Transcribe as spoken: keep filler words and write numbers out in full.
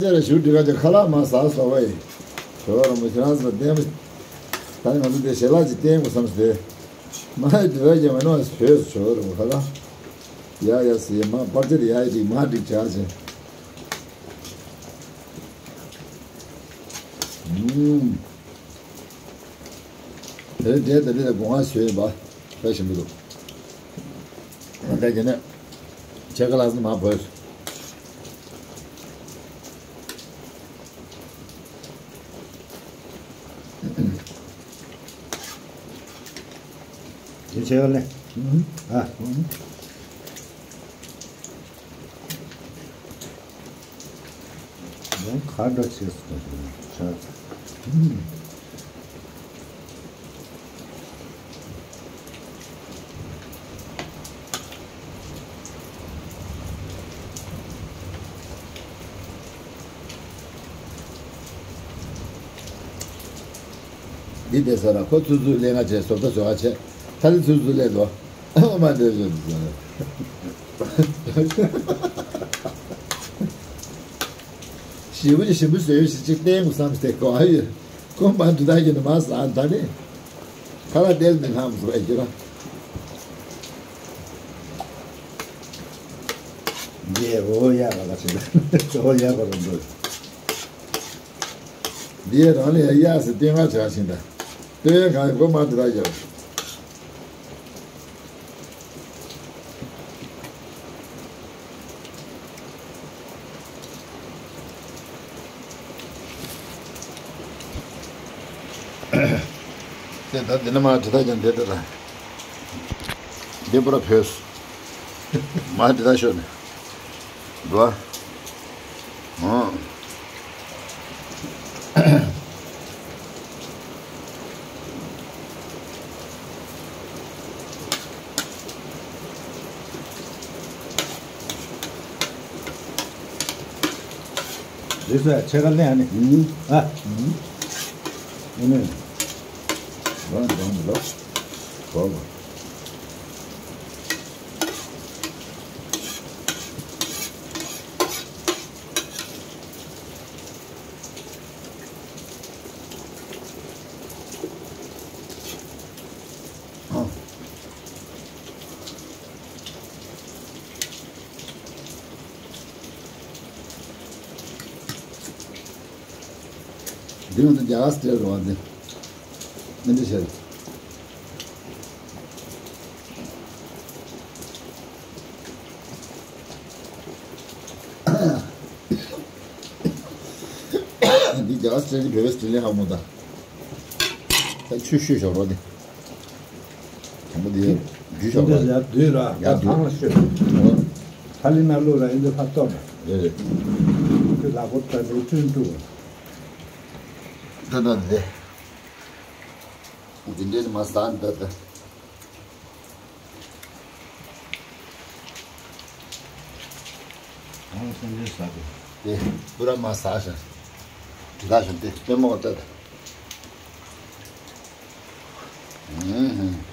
དེ་ལ་ཞུ་འདྲི་ག་ཅིག་ཁ་ལག་མ་ཟ་སོ་བས། ཇོ་བོ་རིན་པོ་ཆེ་རང་ཚོ་བསྟན་པ། ད་ནི་ང་ཚོ་དེ་ཞལ་ལག་ཅིག་བསྟན་དགོས་བསམ་སྟེ། མ་ཡི་འདྲི་ག་ཅིག་མ་ནོར་བས་ཇོ་བོ་རིན་པོ་ཁ་ལག་ཡ་ཡ་སི་ཡ་མ་པར་ཙེར་ཡ་ཡི་འགྲིག་མ་འགྲིག་བྱ་ཅིང་། ཨུམ། དེ་རིང་འབྲས་དང་འབྲས་དང་སྒོ་ང་ཞོས་ཡིན་པ། དཔེ་ཞིམ་པོ་འདུག་ད་དེ་ནས་ཕྱེད་ཀ་ལགས་སུ་མ་བོས། དེ་ཕྱེད་ཀ་ལས། ཨ། ཁ་འདྲ་བྱས་སོང་ཆ། འདི་བསྡད་ས་ལ་ཁོ་ཚུར་ཚུར་ལེན་ག་བྱས་བཟོ་ལྟ་བཟོ་ག་བྱས་ཐ་ལི་ཚུར་ཚུར་ལེན་དོ། ཨོ་མ་འདྲ་བཟོ་འདི་ཟེར། ཞིམ་པོ་ཞིམ་པོ་བཟོས་ཞིག་ཅིག་བསྟན་དགོས་བསམ་སྟེ་གོ་ཨ་ཡོད། ཁོ་མ་འདི་དག་གི་ནི་མ་ཟ་ད་ནི། ཁ་ལག་དེར་མི་ལྷམ་བཟོ་ཨེ་ཀྱི་ར། འདི་འོ་ཡག་ག་ལ་ཆེ་འོ་ཡག་ག་ལ་འདུག་འདི་རང་ལ་ཡག་ཡག་ཟེར་བསྟན་ང་བྱ་ཞིང་ད། བསྟན་གང་ཡིན་ཁོ་མ་འདི་དག་ཡོད། དེ་ད་འདི་ནི་མ་འདྲི་ད་ཀྱང་འདི་འདྲ་ད། འདི་པུ་ར་བོས། མ་འདྲི་ད་ཤོད་ནས། འགྲོ། ཨང་། རེད་སོ་ཡ་ཕྱེད་ཀ་ལེན་ཨ་ནི། ཨ། ཨ་ནི། རང་རང་ལ་གོ་བ། འདི་ང་ཚོ་རྒྱ་གར་སྤྲད་རོགས་འདི། མི་འདི་བྱས། འདི་རྒྱ་གར་སྤྲད་ཀྱི་བོད་པའི་སྤྲད་ལེན་ཧ་མོ་ད། ད་ཆུ་ཤོས་ཞོག་རོགས་འདི། དང་པོ་འདི་རྒྱུ་ཞོག་འདི་རོགས། ཡར་བསྡུས་ར་ཡར་ཡར་བསྡུས། ཐང་ལ་ཤོད། ཨོ། ཐ་ལི་ན་ལུ་ར་ཨིན་དུ་ཕ་ཏོ་ར། རེད་རེད། དེ་ལ་གོ་ད་འདི་ཅུན་ཏུ། ད་ད་འདི། འདི་འདྲའི་མ་ཟ་འདི་ད། ཨང་སེམས་ཅན་ཟ་དགོས། དེ་པུ་ར་མ་ཟ་ཤ། དྲི་ལ་ཤ་དེ་པེ་མོ་ད་ད། ཨུམ།